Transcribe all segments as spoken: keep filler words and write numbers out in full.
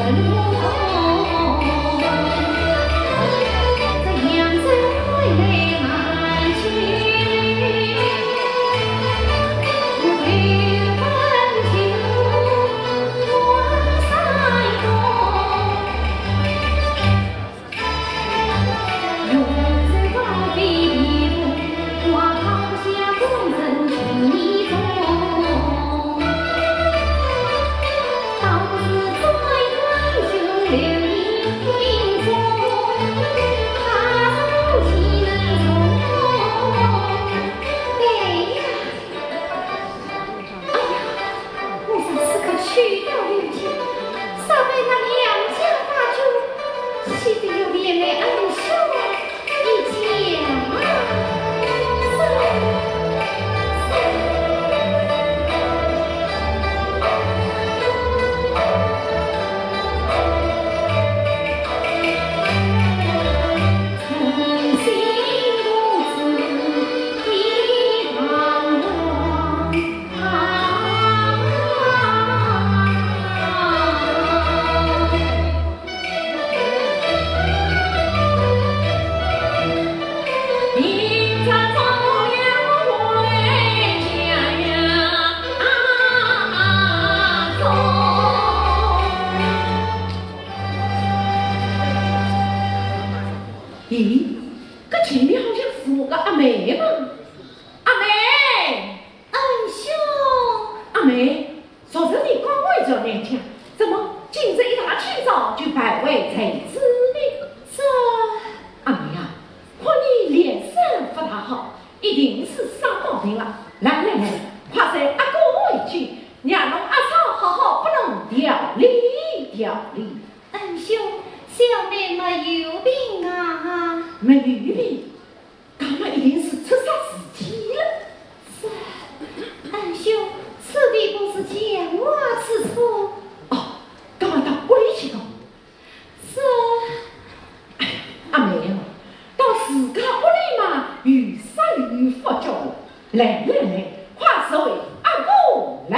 哎呀，我若此刻去到刘家，若被那两家发觉，岂非要连累恩兄一家啊？咦，搿前面好像是我个阿妹嘛？阿妹！ 恩兄。阿妹，昨日你刚回转娘家，怎么今日一大清早就跑回宅子呢？这……阿妹呀，看你脸色不大好，一定是生毛病了。来来来，快随阿哥回去，让侬阿嫂好好拨侬调理调理。恩兄，小妹没有病啊。没有病？ 那么一定是出啥事体了。这……恩兄，此地不是讲话之处。哦，那么到屋里去讲。这……哎呀，阿妹呀，到自家屋里嘛，有啥有法叫了。来来来，快随阿哥来。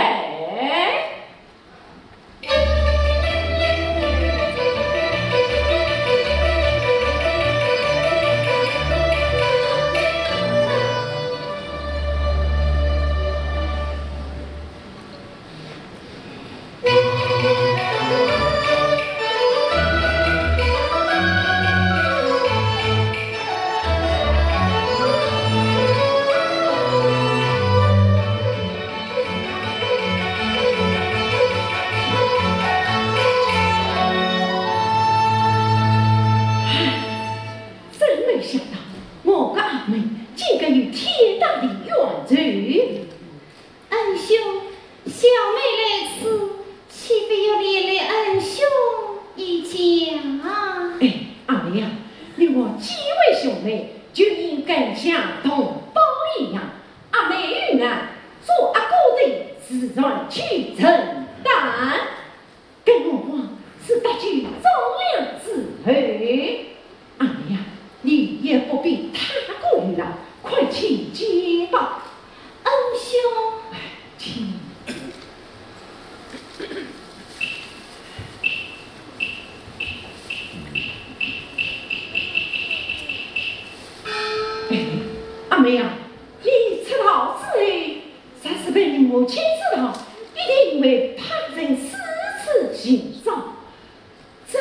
真没想到，我个阿妹竟然有天大的冤仇。恩兄，小妹来此，岂非要连累恩兄一家？哎，阿妹呀，你我既为兄妹，就应该像同胞一样。 阿妹有难，做阿哥的自然去承担。更何况是搭救忠良之后。阿妹呀，你也不必太顾虑了，快去吧。恩兄。哎，请。 哎，阿妹呀，你出逃之后，若是被你母亲知道，一定会派人四处寻找。这……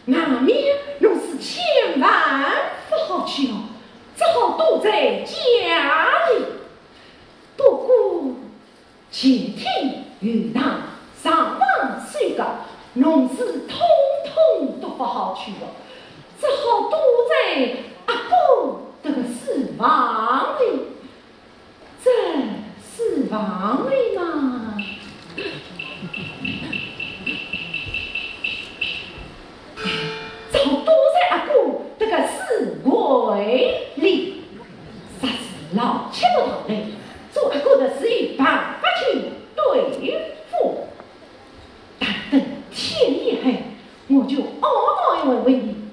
难免，侬是千万不好去哦，只好躲在家里。不过， 前厅后堂，上房下阁，侬是统统都不好去的，只好躲在阿哥这个书房里。这书房里嘛，只好躲在阿哥这个书柜里。 若是老七不到来，做阿哥的是有办法去对付。待等天一黑，我就熬到一回为你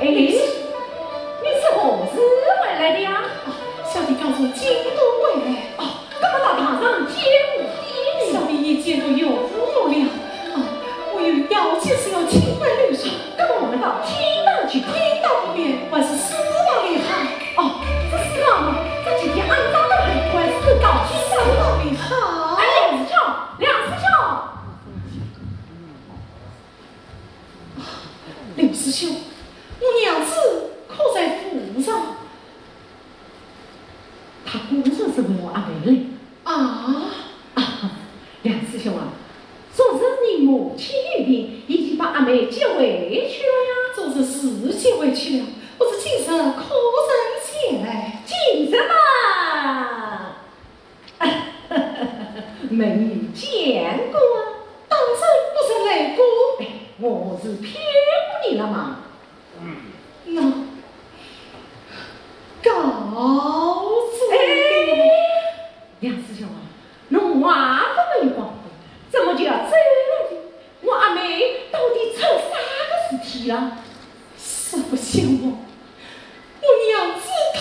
哎，你是何时回来的呀？哦，小弟刚从京都回来。哦，那么到堂上见过爹呢？小弟已见过岳父岳娘。哦，我有要紧事要请问刘兄。那么我们到厅堂去。厅堂不便，还是书房里好。哦，这书房嘛，这几天安装得很，还是到书房里好。哎，梁师兄，梁师兄。 刘师兄，我娘子可在府上？她果然是我阿妹嘞。啊？啊，梁师兄啊，昨日你母亲有病，已经把阿妹接回去了呀。昨日是接回去了，不知今日可曾前来？今日嘛， 没有见过。当真不曾来过？哎，我是骗过你了吗？那，告诉你。哎，梁师兄啊，侬话不能光说，怎么就要走了呢？我阿妹到底出啥个事体了？实不相瞒，我娘子她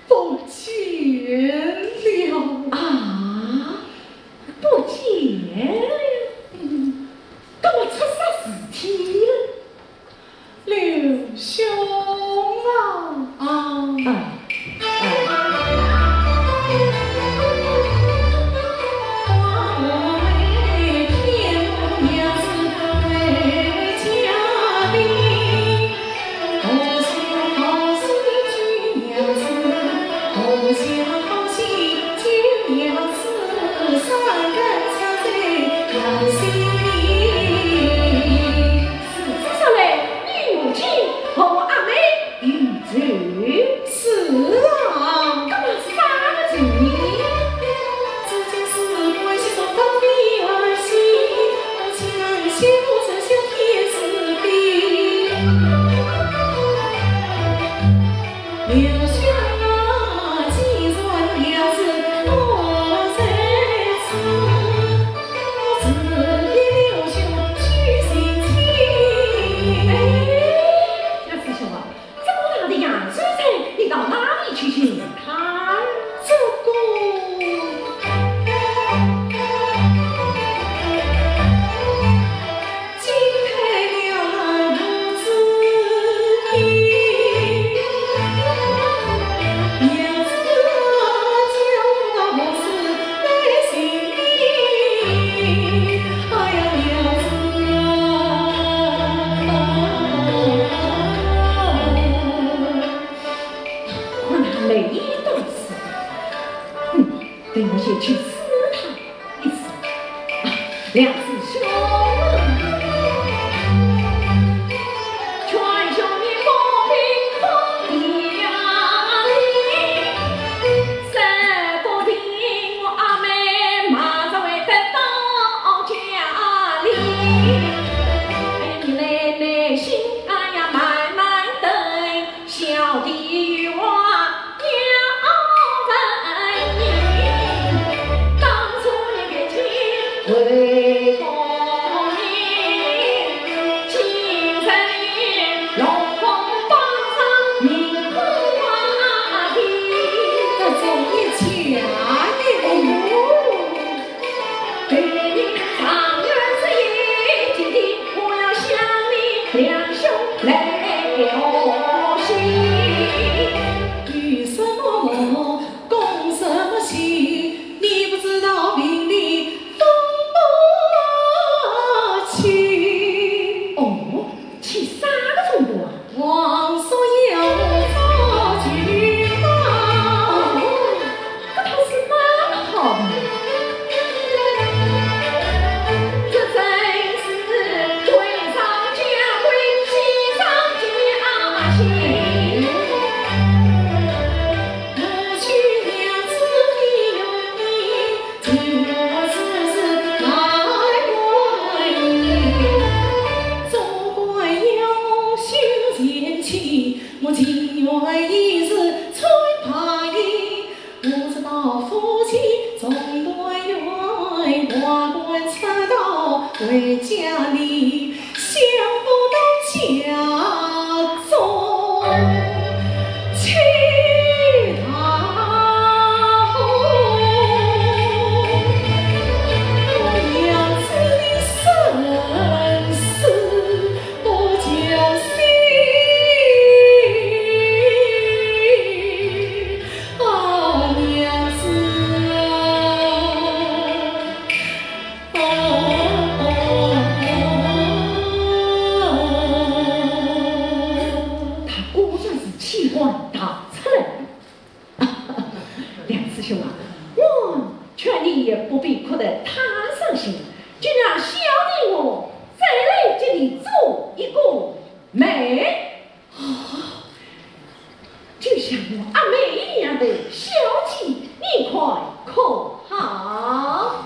不见了。啊，不见了？嗯。那么出啥事体了？刘兄啊。啊。啊。啊。 是啊。 哎，梁师兄啊， 这么大的杨秀才，你到哪里去寻他？这个，看他来意多时，嗯，等我先去试探一试。啊，梁师兄，全兄弟不平分地呀哩，谁不听我阿妹骂着回得到家里。哎，你奶奶心啊呀慢慢等， 小弟有话要问你，当初你别听为不明，今日你龙凤榜上名不挂的。这种一讲，哎呦。 对你常言说一句的，我要向你两兄来表心。有什么我讲什么情，你不知道明明分不清。哦， 起啥个冲动啊？王叔要做局长。哦，搿倒是蛮好的。这真是婚丧嫁归喜上加喜。 回家里，想不到今妹，啊，就像我阿妹一样的小姐，你看可好？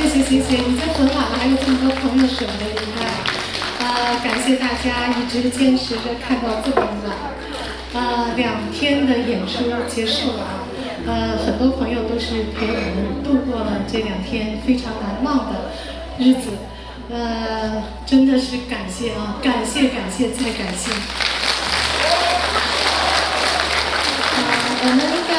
谢谢谢谢，已经很晚了，还有这么多朋友舍不得离开。呃，感谢大家一直坚持着看到这么晚。呃，两天的演出结束了啊，呃，很多朋友都是陪我们度过了这两天非常难忘的日子。呃，真的是感谢啊，感谢感谢再感谢。呃，我们的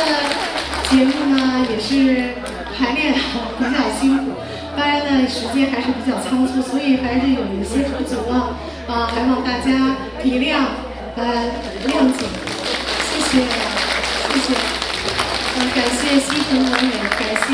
节目呢也是排练比较辛苦，当然呢时间还是比较仓促，所以还是有一些不足啊，啊，还望大家体谅，呃，谅解。谢谢，谢谢。呃，感谢西城文美，感谢